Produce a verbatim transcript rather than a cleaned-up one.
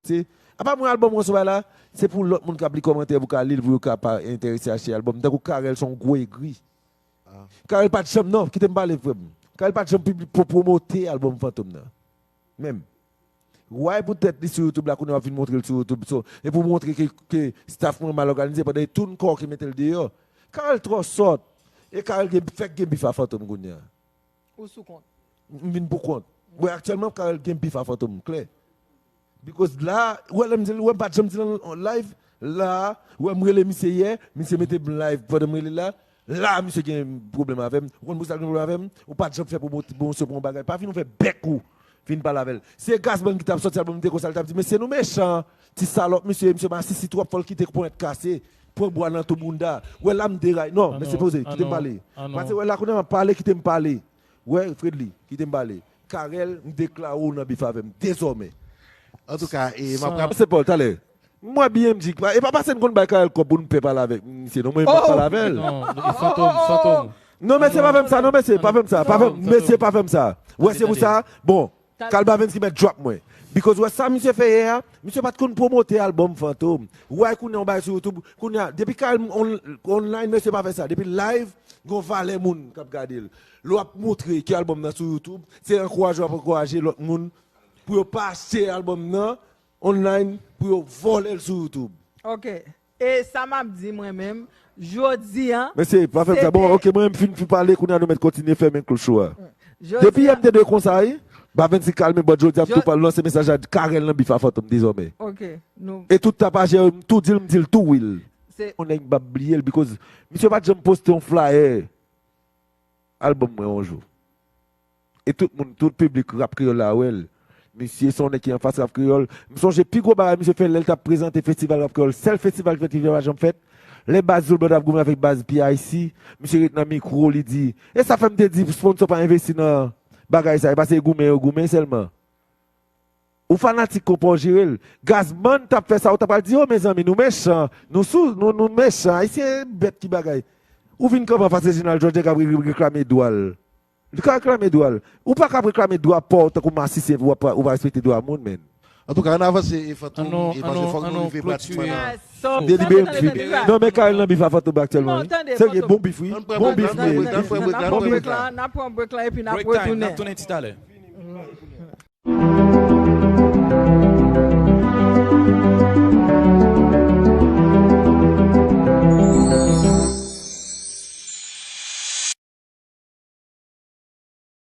Se, apa mwen, albòm mwen sou bay la, se pou lòt moun k ap li kòmantè pou ka li l, pou yo ka pa enterese achte albòm. Tankou Carel se yon gwo egri. Carel pa t janm, non, kite m pale, frè m. Carel pa t janm pibli-, pwo-, pwomote albòm Fantom nan. Menm. Why poutèt li sou YouTube la, kounye a w ap vin montre l sou YouTube, so, e pou montre ke, ke staff mwen mal òganize, pandan e tou n kò ki mete l deyò. Carel twò sòt. E Carel gen, fèk gen bif a Fantom kounye a. Ou sou kont. M vin pou kont. Bon, aktyèlman, Carel gen bif a Fantom, klè. Because la, ou wè lè m di l, ou wè m pa t janm di l an live, la, ou wè m rele misye yè, misye mete m live pandan m rele l la, la, misye gen pwoblèm avè m. Ou konn pou sa l gen pwoblèm avè m? Ou pa t janm fè pwomosyon pou yon bagay. Pa vin ouvè bèk ou, vin pale avè l. Se Gazman ki t ap sòti albòm, m te konsa, l t ap di, "Mesye, nou mechan, ti salòp, misye, misye masisi twòp, fò l kite ponyèt kase, pran bwa nan tou bounda." Ou wè la, m deray. Non, mesye, poze, kite m pale. Pase, wè la, kounye a m ap pale, kite m pale. Wè, Fredly, kite m pale. Carel, m deklare w nan bif avè m, dezòmè. Antouka, e m ap rap- Se Paul, talè. Mwen, B M G, e pa pase n konn bay Carel kòb pou n pè pale avèk misye, non, mwen, m p ap pale avè l. Non, e Fantom, Fantom. Non, mesye, pa fè m sa, non, mesye, pa fè m sa, pa fè m, mesye, pa fè m sa. Wè, se pou sa, bon, Carel Bavens ki mèt drop mwen. Because wè sa misye fè yè a, misye pa t konn pwomote albòm Fantom. Wè, kounye a, yon bagay sou YouTube, kounye a, depi Carel on-, online, mesye pa fè sa. Depi live, gon valè moun k ap gade l. Lè w ap montre ke albòm nan sou YouTube, se ankouraje w ap ankouraje lòt moun pou yo pa achte albòm nan online, pou yo vòlè l sou YouTube. Ok. E sa m ap di mwen menm, jodi an. Mesye, pa fè m sa. Bon, ok, mwen m fin, fin pale, kounye a nou mèt kontinye fèmen klou show a. Depi yè m te dwe konsa, wi. Bavens ki kalme bòt jodi a, m tou pral lanse mesaj la, Carel nan bif a Fantom dezòmè. Ok. E tout tapajè, m tou di l, m di l tou, wi. Yon nèg m p ap bliye l, because misye pa t janm poste yon flyer albòm mwen yon jou. E tout moun, tout piblik rap kreyòl la wè l. Misye se yon nèg ki anfas rap kreyòl. M sonje pi gwo bagay misye fè lè l t ap prezante festival rap kreyòl. Sèl festival ki fèt ki pa janm fèt. Lè baz Zulu Band ap goumen avèk baz P I C, misye ret nan mikwo, li di, "E sa fè m te di sponsò pa envesti nan bagay sa, e pase goumen yo goumen sèlman." Ou fanatik konpa w jere l. Gazman t ap fè sa, ou ta pral di, "O, mezanmi, nou mechan. Nou sou, nou, nou mechan. Ayisyen bèt ki bagay." Ou vin kanpe anfas Reginald Georges k ap re-, re-, reklame dwa l. Li ka reklame dwa l. Ou pa ka ap reklame dwa pa w tankou masisi epi w ap, ou pa respekte dwa moun, menn. Antouka, ann avanse, e Fantom, e pase fòk nou rive pratiman nan. Delibere m fin. Non, men Carel nan bif a Fantom aktyèlman, wi. Serye, bon bif, wi. Bon bif, wi. N ap pran break la, n ap pran break la, epi n ap retounen. Break time, n ap tounen ti talè.